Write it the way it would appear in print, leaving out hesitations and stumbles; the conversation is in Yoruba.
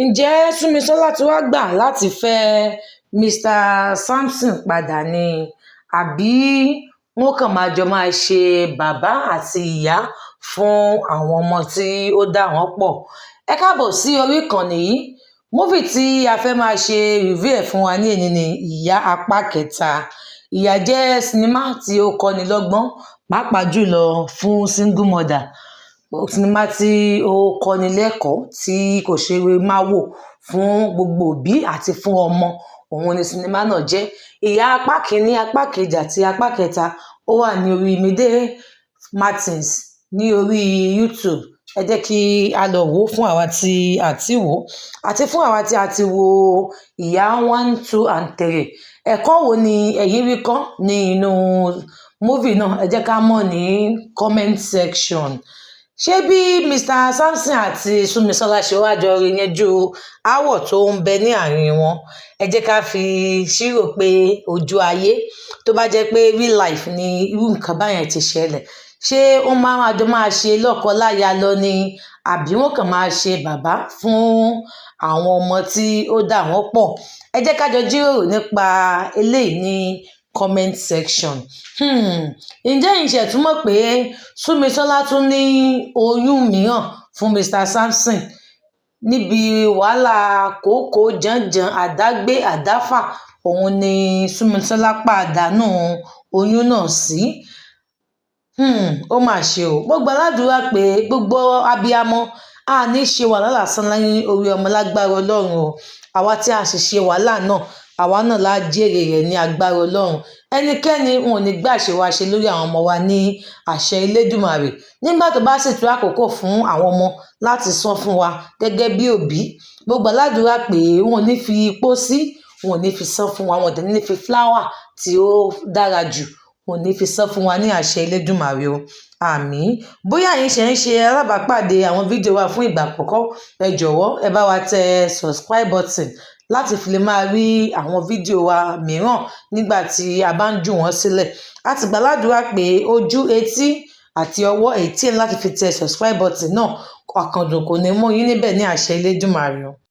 Ǹjẹ́ Súnmisọ́lá tí wàá gbà láti fẹ́ Mr Samson padà ni, àbí wọ́n kàn máa jọ máa ṣe bàbá àti ìyá fún àwọn ọmọ tí ó dà wọ́n pọ̀? Ẹ káàbọ̀ sí orí ìkànnì yìí. Movie tí a fẹ́ máa ṣe review ẹ̀ fún wa ní èní ni Ìyá Apá Kẹta. Ìyá jẹ́ sinimá tí ó kọ́ni lọ́gbọ́n, pàápàá jùlọ fún single mother. Sinimá tí ó kọ́ni lẹ́kọ̀ọ́ tí kò ṣe é má wò fún gbogbo òbí àti fún ọmọ, òun ni sinimá náà jẹ́. Ìyá apá kìíní, apá kejì àti apá kẹta, ó wà ní orí Mide Martins ní orí YouTube. Ẹ jẹ́ kí a lọ wò ó fún àwa tí a ti wò ó àti fún àwa tí a ti wo Ìyá one, two and three. Ẹ̀kọ́ wo ni ẹ̀yin rí kọ́ ní inú movie náà? Ẹ jẹ́ ká mọ̀ ní comment section. Ṣé bí Mr Samson àti Súnmisọ́lá ṣe wá jọ yanjú aáwọ̀ tó ń bẹ ní àárín wọn, ẹ jẹ́ ká fi ṣírò pé ojú ayé, tó bá jẹ́ pé real life ni irú nǹkan báyẹn ti ṣẹlẹ̀, ṣé ó máa jọ máa ṣe lọ́kọ-láya lọ ni, àbí wọ́n kàn máa ṣe bàbá fún àwọn ọmọ tí ó dà wọ́n pọ̀? Ẹ jẹ́ ká jọ jíròrò nípa eléyìí ní comment section. Ǹjẹ́ ẹ̀yin ṣe tún mọ̀ pé Súnmisọ́lá tún ní oyún mìíràn fún Mr Samson? Níbi wàhálà kòókòó jànjàn, àdágbé àdáfà, òun ni Súnmisọ́lá pàdánù oyún náà sí. Ó mà ṣe o. Mo gbàdúrà pé gbogbo abiyamọ a ní ṣe wàhálà lásán ní orí ọmọ lágbára Ọlọ́run o. Àwa tí a sì ṣe wàhálà náà, àwa náà la jèrè rẹ̀ ní agbára Ọlọ́run. Ẹnikẹ́ni wọn ò ní gbà ṣe wá ṣe lórí àwọn ọmọ wa ní àṣẹ Elédùmarè. Nígbà tó bá sì tó àkókò fún àwọn ọmọ láti san fún wa gẹ́gẹ́ bí òbí, mo gbàdúrà pé wọn ò ní fi pósí, wọn ò ní fi san fún wa, wọn ò dẹ̀ ní fi flower tí ó dára jù, wọn ò ní fi san fún wa ní àṣẹ Elédùmarè o. Àmín. Bóyá ẹ̀yin ṣe ń ṣe alábàápàdé àwọn fídíò wa fún ìgbà àkọ́kọ́, ẹ jọ̀wọ́, ẹ bá wa tẹ subscribe button láti fi lè máa rí àwọn fídíò wa mìíràn nígbà tí a bá ń jù wọ́n sílẹ̀. A ti gbàdúrà pé ojú, etí àti ọwọ́ èyí tí ẹ ní láti fi tẹ subscribe button náà, àkàndùn kò ní mú yín níbẹ̀ ní àṣẹ Elédùmarè o.